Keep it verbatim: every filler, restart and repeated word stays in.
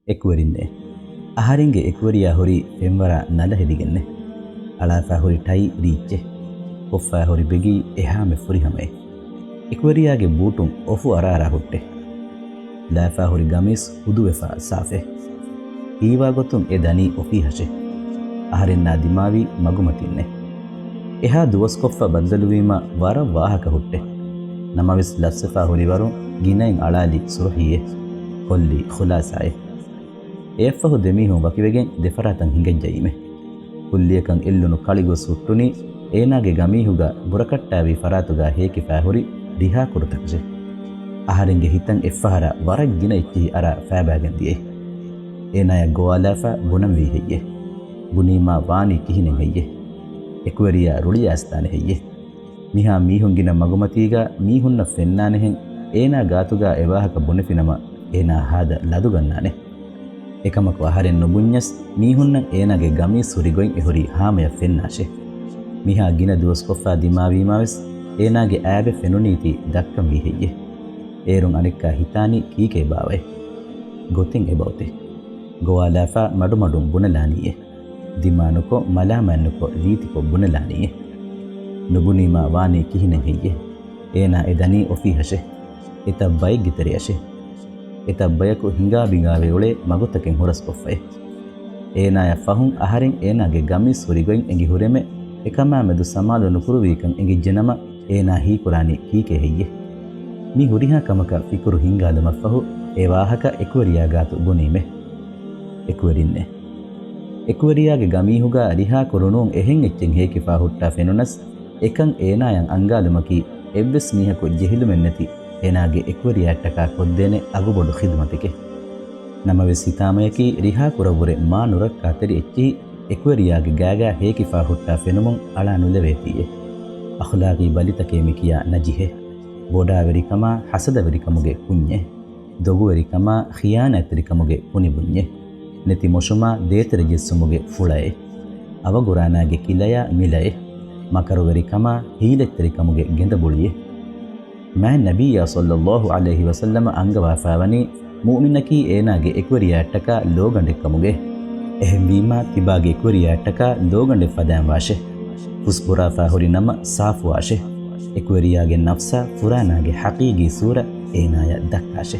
އެކުވެރިންނޭ. އަހަރެންގެ އެކުވެރިޔާ ހުރީ ފެންވަރާ ނަލަ ހެދިގެންނޭ. އަޅާފާ ހުރި ޓައި ރީއްޗޭ. ކޮށްފާ ހުރި ބެގީ އެހާމެ ފުރިހަމައޭ. އެކުވެރިޔާގެ ބޫޓުން އޮފު އަރާ އަރާ ހުއްޓޭ. ލާފާ ހުރި ގަމީސް ހުދުވެފާ ސާފޭ. ހީވާ ގޮތުން އެ ދަނީ އޮފީހަށޭ. އަހަރެންނާ ދިމާވީ މަގުމަތިންނޭ. އެހާ ދުވަސްކޮށްފަ ބައްދަލުވީމަ ވަރަށް ވާހަކަ ހުއްޓޭ. ނަމަވެސް ލަސްވެފާ ހުރި ވަރުން ގިނައިން އަޅާލީ ސުރަހީއޭ. ކޮށްލީ ޚުލާސާއޭ. އެއަށްފަހު ދެމީހުން ވަކިވެގެން ދެފަރާތަށް ހިނގައްޖައީމެ. ކުއްލިއަކަށް އެއްލުނު ކަޅިގޮސް ހުއްޓުނީ، އޭނާގެ ގަމީހުގަ ބުރަކައްޓާވި ފަރާތުގަ ހޭކިފާ ހުރި ރިހާ ކުރުތަކަށެ. އަހަރެންގެ ހިތަށް އެއްފަހަރަށް ވަރަށް ގިނަ އެއްޗިހި އަރާ ފާބާގެން ދިޔައެ. އޭނާޔަށް ގޮވާލާފަ ބުނަންވީ ހެއްޔެ؟ ބުނީމާ ވާނީ ކިހިނެއް ހެއްޔެ؟ އެކުވެރިޔާ ރުޅިއައިސްދާނެ ހެއްޔެ؟ މިހާ މީހުން ގިނަ މަގުމަތީގަ މީހުންނަށް ފެންނާނެހެން އޭނާ ގާތުގަ އެވާހަކަ ބުނެފިނަމަ އޭނާ ހާދަ ލަދުގަންނާނެ. އެކަމަކު އަހަރެން ނުބުންޏަސް މީހުންނަށް އޭނާގެ ގަމީސް ހުރި ގޮތް އެހުރީ ހާމަޔަށް ފެންނާށޭ. މިހާ ގިނަ ދުވަސްކޮށްފާ ދިމާވީމާވެސް އޭނާގެ އާބެއް ފެނުނީތީ ދައްކަންވީ ހެއްޔެ؟ އޭރުން އަނެއްކާ ހިތާނީ ކީކޭ ބާވައޭ؟ ގޮތެއް އެބައޮތޭ. ގޮވާލާފާ މަޑުމަޑުން ބުނަލާނީއޭ. ދިމާނުކޮށް މަލާމާތްނުކޮށް ރީތިކޮށް ބުނެލާނީއޭ. ނުބުނީމާ ވާނީ ކިހިނެއް ހެއްޔެ؟ އޭނާ އެ ދަނީ އޮފީހަށޭ. އެތައް ބައެއްގެ ތެރެއަށޭ. އެތައް ބަޔަކު ހިނގާ ބިނގާވެ އުޅޭ މަގުތަކެއް ހުރަސްކޮށްފައޭ. އޭނާޔަށް ފަހުން އަހަރެން އޭނާގެ ގަމީސް ހުރި ގޮތް އެނގި ހުރެމެ، އެކަމާ މެދު ސަމާލު ނުކުރުވީކަން އެނގިއްޖެނަމަ، އޭނާ ހީކުރާނީ ކީކޭ ހެއްޔެ؟ މި ހުރިހާ ކަމަކަށް ފިކުރު ހިންގާލުމަށްފަހު އެ ވާހަކަ އެކުވެރިޔާ ގާތު ބުނީމޭ. އެކުވެރިންނޭ. އެކުވެރިޔާގެ ގަމީހުގަ ރިހާ ކުރުނޫން އެހެން އެއްޗެއް ހޭކިފާ ހުއްޓާ ފެނުނަސް، އެކަން އޭނާޔަށް އަންގާލުމަކީ އެއްވެސް މީހަކު ޖެހިލުމެއްނެތި އޭނާގެ އެކުވެރިޔާއަށްޓަކާ ކޮށްދޭނެ އަގުބޮޑު ޚިދުމަތެކޭ. ނަމަވެސް ހިތާމަޔަކީ ރިހާ ކުރައްވުރެ މާ ނުރައްކާތެރި އެއްޗިހި އެކުވެރިޔާގެ ގާގާ ހޭކިފާ ހުއްޓާ ފެނުމުން އަޅާ ނުލެވޭތީއޭ. އަޚްލާގީ ބަލިތަކޭ މި ކިޔާ ނަޖިހޭ. ބޮޑާވެރިކަމާ ހަސަދަވެރިކަމުގެ ކުންޏޭ. ދޮގުވެރިކަމާ ޚިޔާނާތްތެރިކަމުގެ ކުނިބުންޏޭ. ނެތި މޮށުމާ ދޭތެރެ ޖެއްސުމުގެ ފުޅައޭ. އަވަގުރާނާގެ ކިލަޔާ މިލައޭ. މަކަރުވެރިކަމާ ހީލަތްތެރިކަމުގެ ގެނދަބުޅިއޭ. މާތް ނަބިއްޔާ ޞައްލައްލާހު ޢަލައިހި ވަސައްލަމަ އަންގަވާފާވަނީ، މުއުމިނަކީ އޭނާގެ އެކުވެރިޔާއަށްޓަކާ ލޯގަނޑެއްކަމުގައޭ. އެހެންވީމާ، ތިބާގެ އެކުވެރިޔާއަށްޓަކާ ލޯގަނޑެއް ފަދައިން ވާށޭ. ފުސްބުރާފާ ހުރި ނަމަ ސާފުވާށޭ. އެކުވެރިޔާގެ ނަފްސާ ފުރާނާގެ ޙަޤީޤީ ސޫރަ އޭނާޔަށް ދައްކާށޭ.